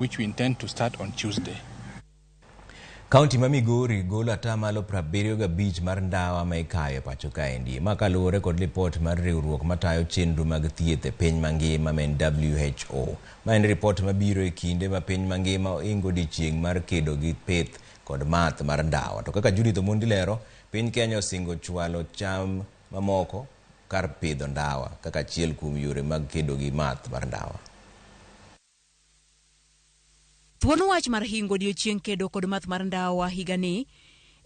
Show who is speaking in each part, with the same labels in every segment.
Speaker 1: Which we intend to start on Tuesday.
Speaker 2: Kaunti ma Migori golo atamalo 75 mar ndawa ma ikayo e pacho kaendi. Ma kaluwore kod lipot mar riwruok matayo chenro mag thieth e piny mangima ma en WHO. Ma en ripot mabiro e kinde ma piny mangima oingo odiechieng' mar kedo gi pith kod math mar ndawa. To kaka Judith Omondi lero, piny Kenya osingo chwalo cham mamoko kar pidho ndawa kaka achiel kuom yore mag kedo gi math mar ndawa.
Speaker 3: Thuon wach mar hingo odiechieng' kedo kod math mar ndawa higani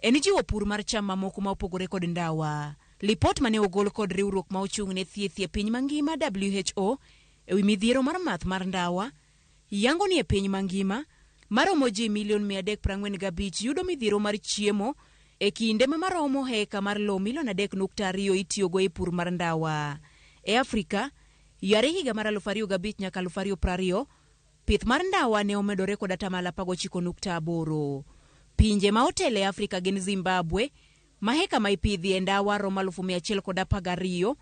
Speaker 3: en jiwo pur mar cham mamoko ma opogore kod ndawa. Lipot mane ogol kod riwruok ma ochung' ne thieth e piny mangima WHO ewi midhiero mar math mar ndawa yango ni e piny mangima maromo ji milion 345 yudo midhiero mar chiemo e kinde ma maromo heka mar lowo milion 3.2 itiyogo e pur mar ndawa. E Afrika, yare higa mar 2005 nyaka 2020, pith mar ndawa ne omedore kod atamalo 19.8. Pinje ma otelo e Afrika gin Zimbabwe, ma heka ma ipidhie ndawa romo 112,000,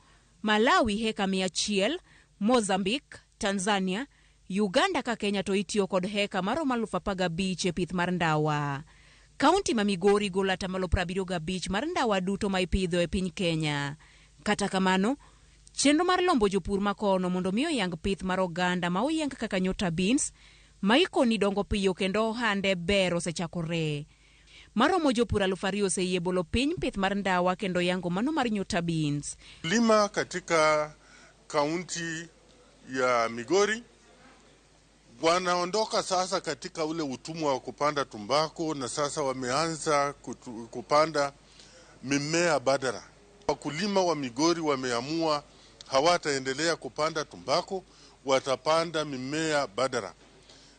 Speaker 3: Malawi heka 100, Mozambique, Tanzania, Uganda ka Kenya to itiyo kod heka maromo 15,000 e pith mar ndawa. Kaunti ma Migori golo atamalo 75 mar ndawa duto ma ipidho e piny Kenya. Kata kamano, chenro mar lombo jopur makono mondo mi oyang pith mar oganda ma oyang kaka nyota beans ma ikoni dongo piyo kendo ohande ber osechakore. Maromo jopur 2000 oseyie bolo piny pith mar ndawa kendo yango mano mar nyota beans.
Speaker 4: Lima katika kaunti ya Migori wanaondoka sasa katika ule utumwa wa kupanda tumbako na sasa wameanza kupanda mimea badala. Wakulima wa Migori wameamua hawataendelea kupanda tumbako, watapanda mimea badala.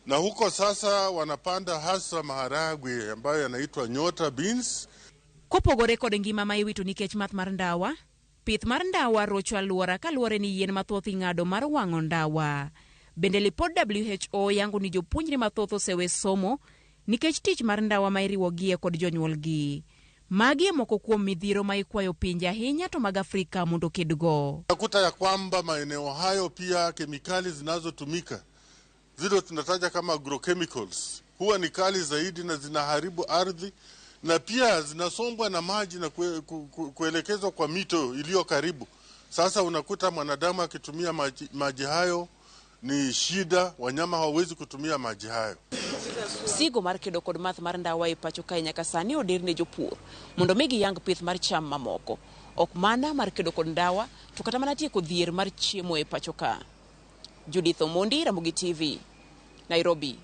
Speaker 4: Na huko sasa wanapanda hasa maharagwe ambayo yanaitwa nyota beans.
Speaker 3: Kopogore kod ngima ma iwito nikech math mar ndawa, pith mar ndawa rocho alwora kaluwore ni yien mathoth ing'ado mar wang'o ndawa. Bende lipod WHO yango ni jopuonjre mathoth osewe somo nikech tich mar ndawa ma iriwogie kod jonyuolgi. Magi e moko kuom midhiero ma ikwayo pinje ahinya to mag Afrika mondo okedgo.
Speaker 4: Nakuta ya kwamba maeneo hayo pia kemikali zinazotumika zile tunataja kama agrochemicals huwa ni kali zaidi na zinaharibu ardhi na pia zinasombwa na maji na kuelekezwa kwa mito iliyo karibu. Sasa unakuta mwanadamu akitumia maji hayo ni shida, wanyama hawawezi kutumia maji hayo.
Speaker 3: Sigo mar kedo kod math mar ndawa e pacho kae nyaka sani odir ne jopur mondo mi giyang pith mar cham mamoko. Ok mana mar kedo kod ndawa to kata mana tieko dhier mar chiemo e pacho ka. Judith Omondi, Ramogi TV, Nairobi.